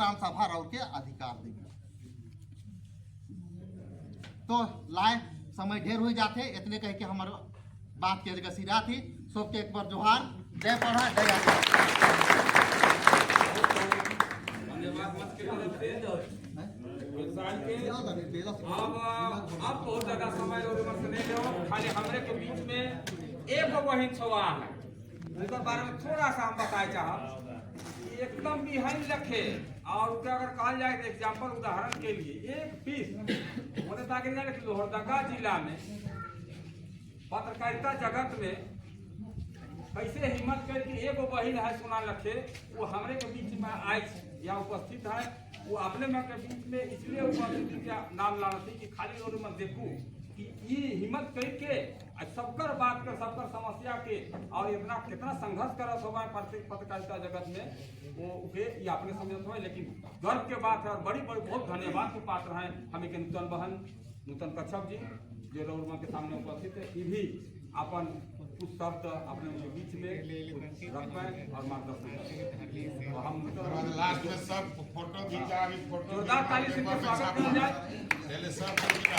ग्राम सभा रौर के अधिकार देगी। तो लाए समय ढेर हो जाते, इतने कह के हमारे बात के जगह सिरा थी। सबके एक बार जोहार, जय पढ़ा, जय आदिवासी। धन्यवाद मंच के तरफ से साल के। अब बहुत ज्यादा समय और उम्र से नहीं लो। खाली हमरे के बीच में एक बहिन छुआ है, उनकर बारे में थोड़ा सा हम बताए चाहब। एकदम बिहान रखे और उनके अगर कहल जाए तो एग्जाम्पल, उदाहरण के लिए एक पीस बोले ताकि जाने कि लोहरदगा जिला में पत्रकारिता जगत में कैसे हिम्मत करके एगो बहिन है सोना लखे, वो हमरे के बीच में आए या उपस्थित है। वो अपने में के बीच में इसलिए उपस्थित के नाम लाना थी कि खाली रोड में देखू कि ये हिम्मत करके आ सबकर बात कर, सबकर समस्या के और इतना कितना संघर्ष करत होगा पत्रकारिता जगत में, वो उके ये अपने समझत हो। लेकिन गर्व के बात है और बड़ी बड़ी बहुत धन्यवाद के पात्र हैं हमें के नूतन बहन नूतन कच्छप जी, जो रौरमा के सामने उपस्थित है। ये भी अपन कुछ शब्द अपने उनके बीच में रखवें और मार्गदर्शन करें। तो हम लास्ट में सब फोटो खींचा, अभी फोटो। जोरदार ताली से इनका स्वागत किया जाए। पहले सब खींचा।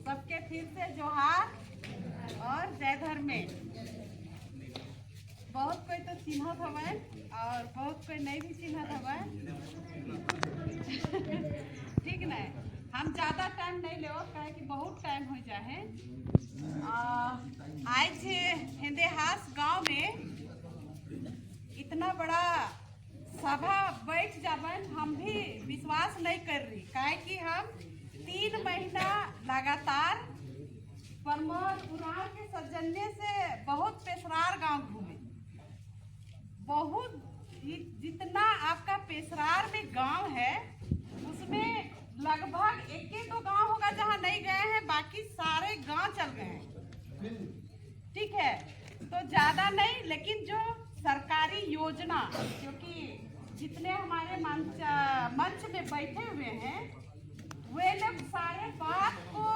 सबके फिर से जोहार और जय धर्मे। बहुत कोई तो चिन्हत हवन और बहुत कोई नहीं भी चिन्हत हवन, ठीक नहीं? हम ज़्यादा टाइम नहीं ले, काहे कि बहुत टाइम हो जाए। आज हिंदेहास गांव में इतना बड़ा सभा बैठ जावन, हम भी विश्वास नहीं कर रही, काहे कि हम 3 महीना लगातार प्रमोद उरांव के सौजन्य से बहुत पेशरार गांव घूमे। बहुत जितना आपका पेशरार में गांव है, उसमें लगभग एक एक दो गांव होगा जहां नहीं गए हैं, बाकी सारे गांव चल गए हैं, ठीक है? तो ज्यादा नहीं, लेकिन जो सरकारी योजना, क्योंकि जितने हमारे मंच मंच में बैठे हुए हैं, वे लोग सारे बात को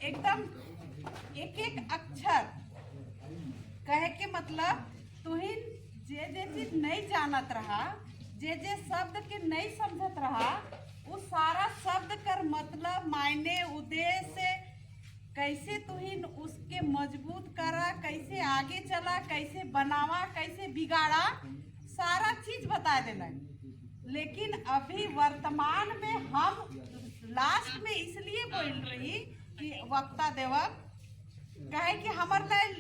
एकदम एक एक अक्षर, कहे के मतलब तुहिन जे जे चीज नहीं जानत रहा, जे जे शब्द के नहीं समझत रहा, वो सारा शब्द कर मतलब, मायने, उद्देश्य, कैसे तुहिन उसके मजबूत करा, कैसे आगे चला, कैसे बनावा, कैसे बिगाड़ा, सारा चीज बता देना। लेकिन अभी वर्तमान में हम लास्ट में इसलिए बोल रही कि वक्ता देवक, काहे कि हमर लाइन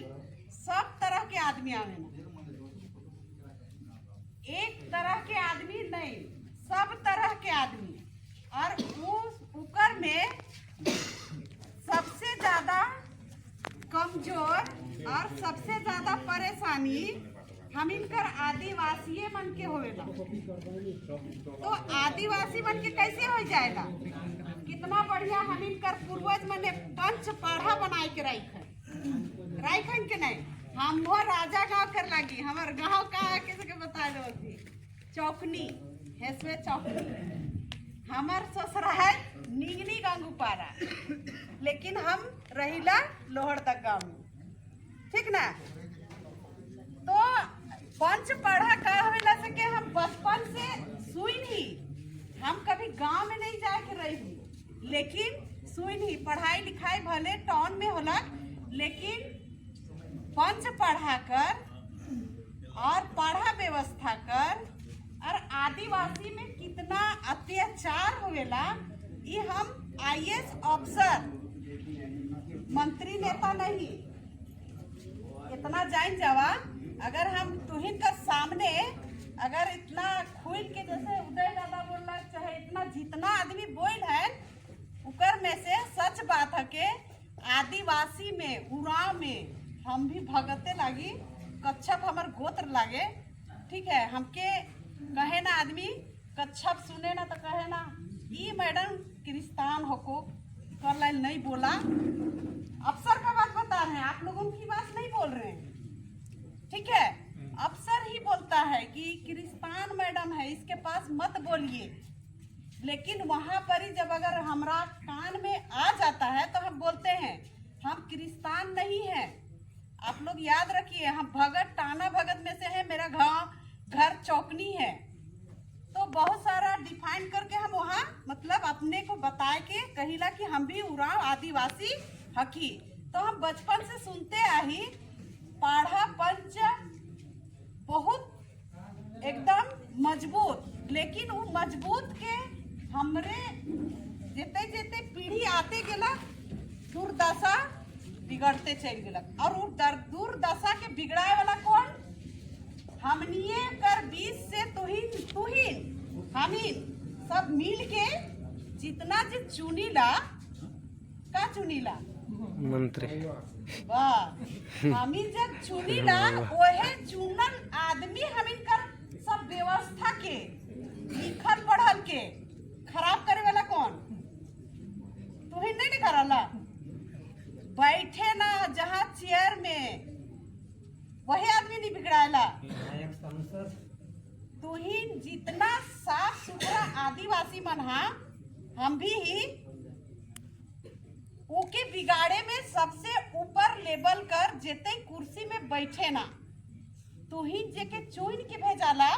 सब तरह के आदमी आवे ना, एक तरह के आदमी नहीं, सब तरह के आदमी। और उस उकर में सबसे ज्यादा कमजोर और सबसे ज्यादा परेशानी हम इनकर आदिवासीय मन के होवेला। तो आदिवासी मन के कैसे हो जाएगा? कितना बढ़िया हम इनकर पूर्वज मने पंच पढ़ा बनाए के राख है, राखन के नहीं। हम हो राजा गांव कर लागी। हमार गांव का है, किसी के बता दो थी, चौकनी हेसवे चौकनी। हमार ससुराल निगनी गंगूपारा, लेकिन हम रहिला लोहरदगा में, ठीक ना? तो पंच पढ़ा का होवेला से के हम बचपन से सुन ही, हम कभी गांव में नहीं जाके रही हूँ, लेकिन सुन ही। पढ़ाई लिखाई भले टाउन में होला, लेकिन पंच पढ़ा कर और पढ़ा व्यवस्था कर और आदिवासी में कितना अत्याचार होवेला, ये हम आईएएस अफसर, मंत्री, नेता नहीं, इतना जान जावा। अगर हम तुहिन का सामने अगर इतना खुल के, जैसे उदय दादा बोलना, चाहे इतना जितना आदमी बोल है, उकर में से सच बात है के आदिवासी में, उरांव में हम भी भगते लागी। कच्छप हमर गोत्र लागे, ठीक है? हमके कहे ना आदमी कच्छप सुने ना तो कहे ना, ई मैडम क्रिस्तान होको कर लाइन नहीं बोला। अफसर का बात बता रहे हैं, आप लोगों की बात नहीं बोल रहे हैं, ठीक है? अफसर ही बोलता है कि क्रिस्तान मैडम है, इसके पास मत बोलिए। लेकिन वहां पर ही जब अगर हमारा कान में आ जाता है तो हम बोलते हैं, हम क्रिस्तान नहीं हैं। आप लोग याद रखिए, हम भगत टाना भगत में से है, मेरा गांव घर चौकनी है। तो बहुत सारा डिफाइन करके हम वहाँ मतलब अपने को बताए के कहिला कि हम भी उरांव आदिवासी हकी। तो हम बचपन से सुनते आही पाढ़ा पंच बहुत एकदम मजबूत, लेकिन वो मजबूत के हमरे जेते जेते पीढ़ी आते गेला दुर्दशा बिगड़ते चल गेलक। और वो दुर्दशा के बिगड़ाए वाला कौन? हमनिए कर बीच से तुहिन तुहिन हमीन सब मिल के जितना जे चुनीला, का चुनीला? मंत्री। वाह, हमीन जब चुनीला ओहे चुनल आदमी हमीन कर सब व्यवस्था के लिखल पढ़ल के खराब करे वाला कौन? तुहिन नहीं करला। बैठे ना जहाँ चेयर में वही आदमी नहीं बिगड़ाएला। तुहिन जितना साफ सुथरा आदिवासी मन हा, हम भी ही ओके बिगाड़े में सबसे ऊपर लेवल कर जेते कुर्सी में बैठे ना तुहिन जे के चुन के भेजाला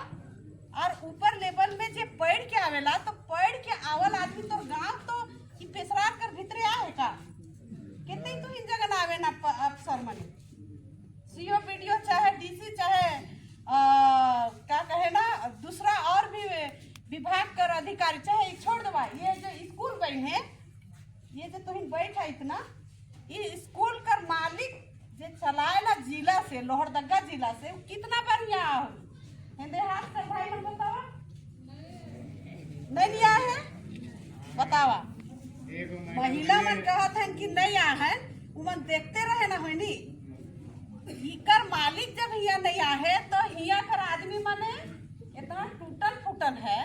और ऊपर लेवल में जे पढ़ के आवेला, तो पढ़ के आवल आदमी तो गांव तो ई पेसरार कर भीतरे आए का कितने तुहिन जगह ना आवे ना अफसर मने सीओ बीडीओ चाहे डीसी चाहे क्या कहे ना दूसरा और भी विभाग कर अधिकारी चाहे छोड़ दवा, ये जो स्कूल बन है, ये जो तुहिन बैठ है इतना, ये स्कूल कर मालिक जे चलाएला जिला से, लोहरदगा जिला से, वो कितना बढ़िया हो हिंदे हाथ से भाई मन बतावा नहीं लिया है बतावा। महिला मन कहत हन कि नहीं आ है, उ मन देखते रहे ना होनी। इकर मालिक जब हिया नहीं आहे तो हिया कर आदमी मने इतना टूटल फूटल है,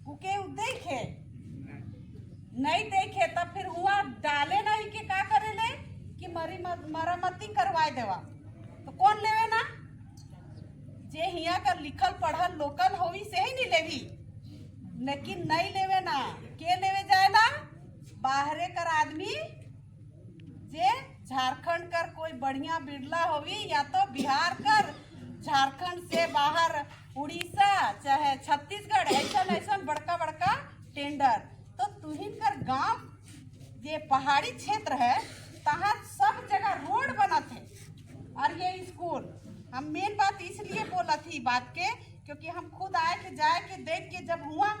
उके उ देखे नहीं देखे तब फिर हुआ डाले नहीं के का करे ले कि मरी मरम्मती करवाए देवा, तो कौन लेवे ना? जे हिया कर लिखल पढ़ल लोकल होई से ही नहीं लेवी, लेकिन नहीं लेवे ना, के लेवे जाएला? बाहरे कर आदमी जे झारखंड कर कोई बढ़िया बिरला होवी या तो बिहार कर, झारखंड से बाहर उड़ीसा चाहे छत्तीसगढ़, ऐसा ऐसा बड़का बड़का टेंडर। तो तुहिन कर गांव ये पहाड़ी क्षेत्र है तहाँ सब जगह रोड बनत है और ये स्कूल। हम मेन बात इसलिए बोला थी बात के क्योंकि हम खुद आए के जाए के देख के जब हुआ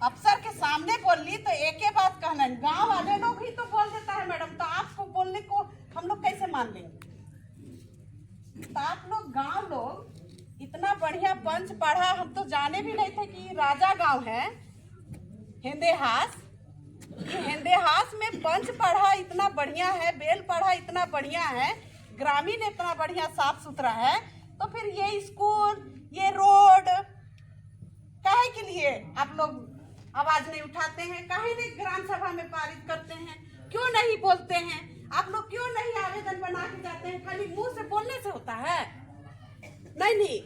अफसर के सामने बोल ली तो एक ही बात कहना, गांव वाले लोग ही तो बोल देता है मैडम, तो आपको बोलने को हम लोग कैसे मान लेंगे? तो आप लोग गांव लोग इतना बढ़िया पंच पढ़ा, हम तो जाने भी नहीं थे कि राजा गांव है हिंदेहास। ये हिंदेहास में पंच पढ़ा इतना बढ़िया है, बेल पढ़ा इतना बढ़िया है, ग्रामीण इतना बढ़िया साफ सुथरा है, तो फिर ये स्कूल ये रोड काहे के लिए आप लोग आवाज नहीं उठाते हैं? काहे नहीं ग्राम सभा में पारित करते हैं? क्यों नहीं बोलते हैं आप लोग? क्यों नहीं आवेदन बना के जाते हैं? खाली मुंह से बोलने से होता है? नहीं नहीं।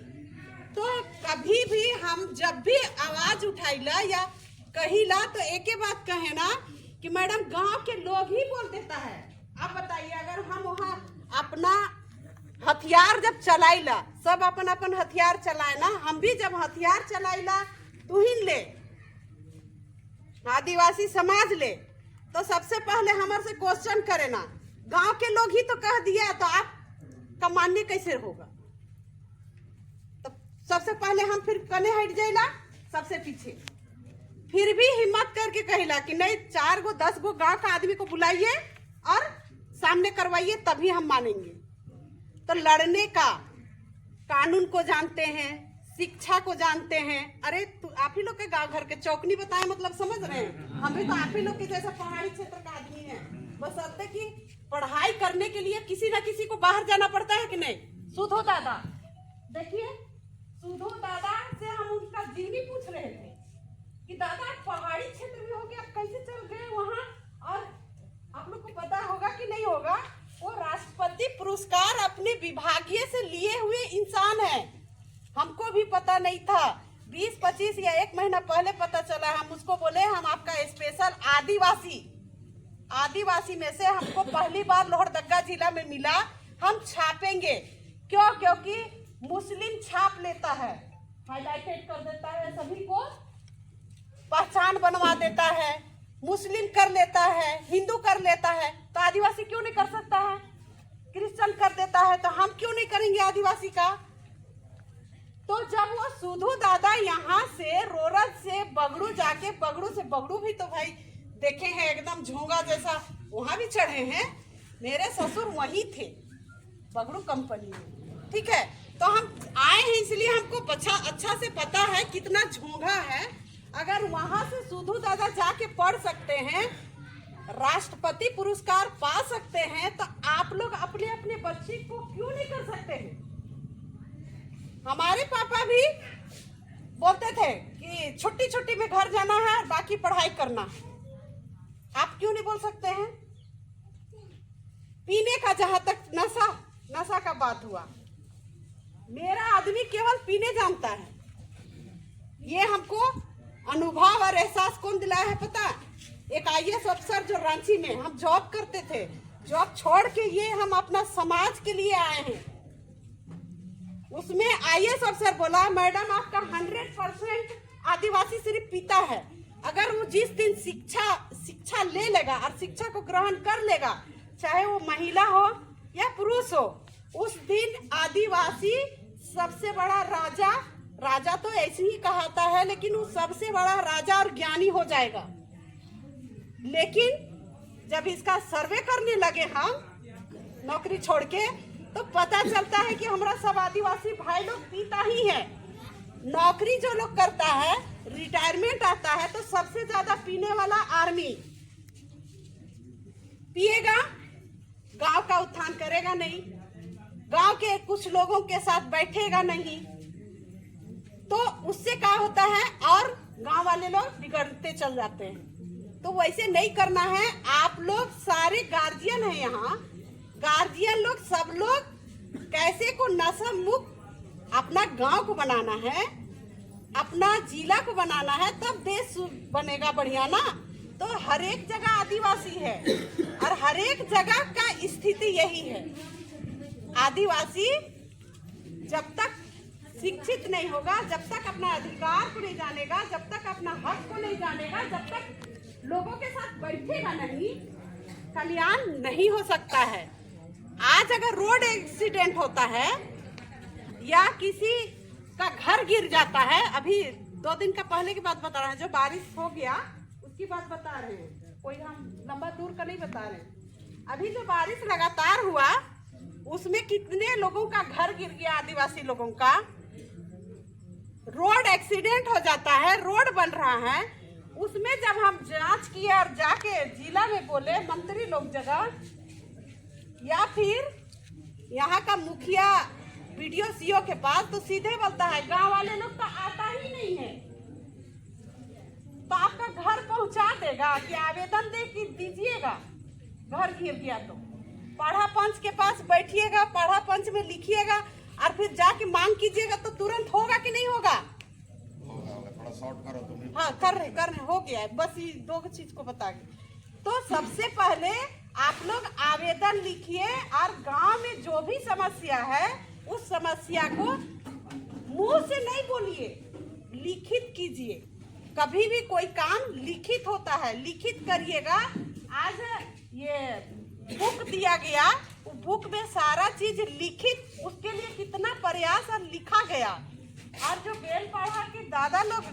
तो कभी भी हम जब भी आवाज उठाइला या कहिला तो एक ही बात कहे ना कि मैडम गांव के लोग ही बोल देता है। आप बताइए, अगर हम वहाँ अपना हथियार जब चलाइला, सब अपन अपन हथियार चलाए ना, हम भी जब हथियार चलाइला तुहिन ले आदिवासी समाज ले, तो सबसे पहले हमारे से क्वेश्चन करे ना, गांव के लोग ही तो कह दिया तो आप का मान्य कैसे होगा? तो सबसे पहले हम फिर कने हट जाइला सबसे पीछे, फिर भी हिम्मत करके कहिला कि नहीं 4 गो 10 गो गांव का आदमी को बुलाइए और सामने करवाइए तभी हम मानेंगे। तो लड़ने का कानून को जानते हैं, शिक्षा को जानते हैं। अरे तू आप ही लोग के गांव घर के चौकनी बताए मतलब समझ रहे हैं, हम भी तो आप ही लोग के जैसा पहाड़ी क्षेत्र का आदमी है। बस अब तक कि पढ़ाई करने के लिए किसी न किसी को बाहर जाना पड़ता है कि नहीं? सुधो दादा देखिए, सुधो दादा से हम उनका जीवनी पूछ रहे थे कि दादा आप पहाड़ी क्षेत्र में हो गए, आप कैसे चल गए वहाँ? और आप लोग को पता होगा कि नहीं होगा, वो राष्ट्रपति पुरस्कार अपने विभागीय से लिए हुए इंसान है। हमको भी पता नहीं था, 20-25 या 1 महीना पहले पता चला। हम उसको बोले हम आपका स्पेशल आदिवासी आदिवासी में से हमको पहली बार लोहरदगा जिला में मिला, हम छापेंगे। क्यों? क्योंकि मुस्लिम छाप लेता है, हाईलाइटेड कर देता है, सभी को पहचान बनवा देता है, मुस्लिम कर लेता है, हिंदू कर लेता है, तो आदिवासी क्यों नहीं कर सकता है? क्रिश्चियन कर देता है तो हम क्यों नहीं करेंगे आदिवासी का? तो जब वो सुधु दादा यहाँ से रोरत से बगड़ू जाके, बगड़ू से बगड़ू भी तो भाई देखे हैं, एकदम झोंगा जैसा वहां भी चढ़े हैं। मेरे ससुर वहीं थे बगड़ू कंपनी में, ठीक है। तो हम आए हैं इसलिए हमको अच्छा अच्छा से पता है कितना झोंगा है। अगर वहां से सुधु दादा जाके पढ़ सकते हैं, राष्ट्रपति पुरस्कार पा सकते हैं, तो आप लोग अपने अपने बच्चे को क्यों नहीं कर सकते हैं? हमारे पापा भी बोलते थे कि छुट्टी छुट्टी में घर जाना है और बाकी पढ़ाई करना है। आप क्यों नहीं बोल सकते हैं? पीने का जहां तक नशा नशा का बात हुआ, मेरा आदमी केवल पीने जानता है। ये हमको अनुभव और एहसास कौन दिलाया है पता है? एक आईएएस अफसर जो रांची में हम जॉब करते थे, जॉब छोड़ के ये हम अपना समाज के लिए आए हैं। उसमें आईएएस अफसर बोला, मैडम आपका 100% आदिवासी सिर्फ पीता है। अगर वो जिस दिन शिक्षा शिक्षा ले लेगा और शिक्षा को ग्रहण कर लेगा, चाहे वो महिला हो या पुरुष हो, उस दिन आदिवासी सबसे बड़ा राजा, राजा तो ऐसे ही कहाता है, लेकिन वो सबसे बड़ा राजा और ज्ञानी हो जाएगा। लेकिन जब इसका सर्वे करने लगे हम नौकरी छोड़ के, तो पता चलता है कि हमारा सब आदिवासी भाई लोग पीता ही है। नौकरी जो लोग करता है, रिटायरमेंट आता है तो सबसे ज्यादा पीने वाला आर्मी पिएगा, गांव का उत्थान करेगा नहीं, गांव के कुछ लोगों के साथ बैठेगा नहीं, तो उससे क्या होता है और गांव वाले लोग बिगड़ते चल जाते हैं। तो वैसे नहीं करना है। आप लोग सारे गार्जियन हैं यहाँ, गार्जियन लोग सब लोग कैसे को नशा मुक्त अपना गांव को बनाना है, अपना जिला को बनाना है, तब देश बनेगा बढ़िया ना। तो हर एक जगह आदिवासी है और हर एक जगह का स्थिति यही है। आदिवासी जब तक शिक्षित नहीं होगा, जब तक अपना अधिकार को नहीं जानेगा, जब तक अपना हक को नहीं जानेगा, जब तक लोगों के साथ बैठेगा नहीं, कल्याण नहीं हो सकता है। आज अगर रोड एक्सीडेंट होता है या किसी का घर गिर जाता है, अभी 2 दिन का पहले की बात बता रहे हैं, जो बारिश हो गया उसकी बात बता रहे हैं, कोई हम लंबा दूर का नहीं बता रहे हैं। अभी जो बारिश लगातार हुआ उसमें कितने लोगों का घर गिर गया, आदिवासी लोगों का। रोड एक्सीडेंट हो जाता है, रोड बन रहा है, उसमें जब हम जांच किए और जाके जिला में बोले मंत्री लोग जगह या फिर यहाँ का मुखिया बीडीओ सीओ के पास, तो सीधे बोलता है गांव वाले लोग तो आता ही नहीं है। तो आपका घर पहुंचा देगा कि आवेदन दे कि दीजिएगा, घर गिर गया तो पढ़ा पंच के पास बैठिएगा, पढ़ा पंच में लिखिएगा और फिर जाके मांग कीजिएगा, तो तुरंत होगा कि नहीं होगा? होगा होगा, थोड़ा शॉर्ट करो तुम। हाँ कर रहे हो गया है, बस ये 2 चीज को बता के। तो सबसे पहले आप लोग आवेदन लिखिए और गांव में जो भी समस्या है उस समस्या को मुंह से नहीं बोलिए, लिखित कीजिए। कभी भी कोई काम लिखित होता है, लिखित करिएगा। आज ये बुक दिया गया, वो बुक में सारा चीज लिखित, उसके लिए कितना प्रयास और लिखा गया। और जो बेलपहाड़ के दादा लोग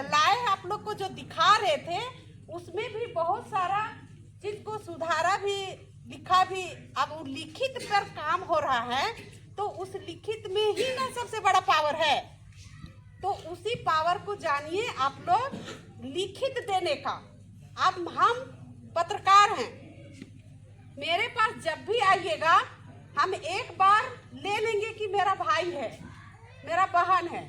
लाए हैं आप लोग को जो दिखा रहे थे, उसमें भी बहुत सारा चीज को सुधारा भी, लिखा भी। अब वो लिखित पर काम हो रहा है, तो उस लिखित में ही ना सबसे बड़ा पावर है। तो उसी पावर को जानिए आप लोग, लिखित देने का। अब हम पत्रकार हैं, मेरे पास जब भी आइएगा हम एक बार ले लेंगे कि मेरा भाई है, मेरा बहन है,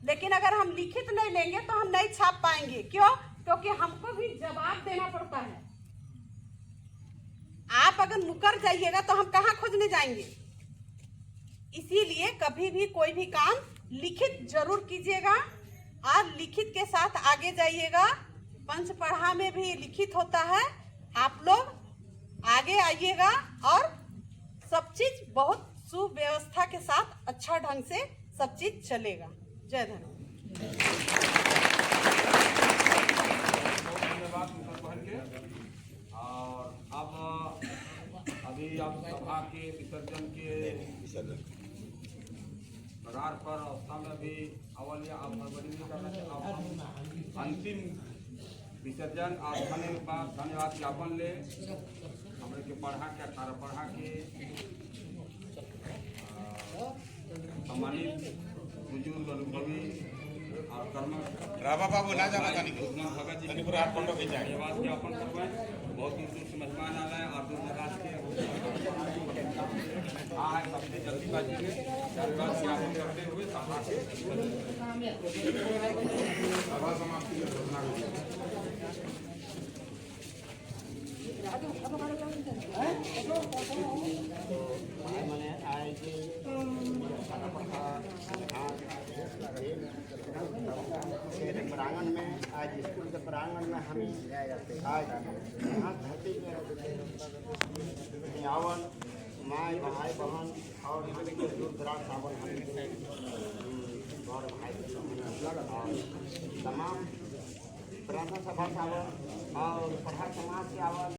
लेकिन अगर हम लिखित नहीं लेंगे तो हम नहीं छाप पाएंगे। क्यों? क्योंकि हमको भी जवाब देना पड़ता है। आप अगर मुकर जाइएगा तो हम कहाँ खोजने जाएंगे? इसीलिए कभी भी कोई भी काम लिखित जरूर कीजिएगा और लिखित के साथ आगे जाइएगा। पंचपढ़ा में भी लिखित होता है, आप लोग आगे आइएगा और सब चीज बहुत सुव्यवस्था के साथ अच्छा ढंग से सब चीज चलेगा। जय धन्यवाद। बहुत धन्यवाद मुकर बहन के। और अब अभी अब सभा के विसर्जन के कगार पर अवस्था में अभी अवल या अब हड़बड़ी नहीं करना चाहिए। अब हम अंतिम विसर्जन और धन्यवाद धन्यवाद ज्ञापन ले हमरे के पढ़ा के 18 पढ़ा के सम्मानित बुजुर्ग अनुभवी और कर्म राभा बाबू ना जाना तनिक दुश्मन भगत जी तनिक पूरा हाथ फोटो खिंचाएंगे। धन्यवाद ज्ञापन करवाएं। बहुत दूर दूर से मेहमान आ रहे हैं और दूर दराज के हाँ है, सबसे जल्दीबाजी में धन्यवाद ज्ञापन करते हुए सभा के सभा समाप्ति की घोषणा करें। मैंने आज प्रांगण में आज स्कूल के प्रांगण में हम आज यहाँ धरती पे आवन माई भाई बहन और हम के दूर दराज सावन हम बड़ भाई और तमाम प्रार्थना सभा से आवन और पढ़ा समाज से आवन।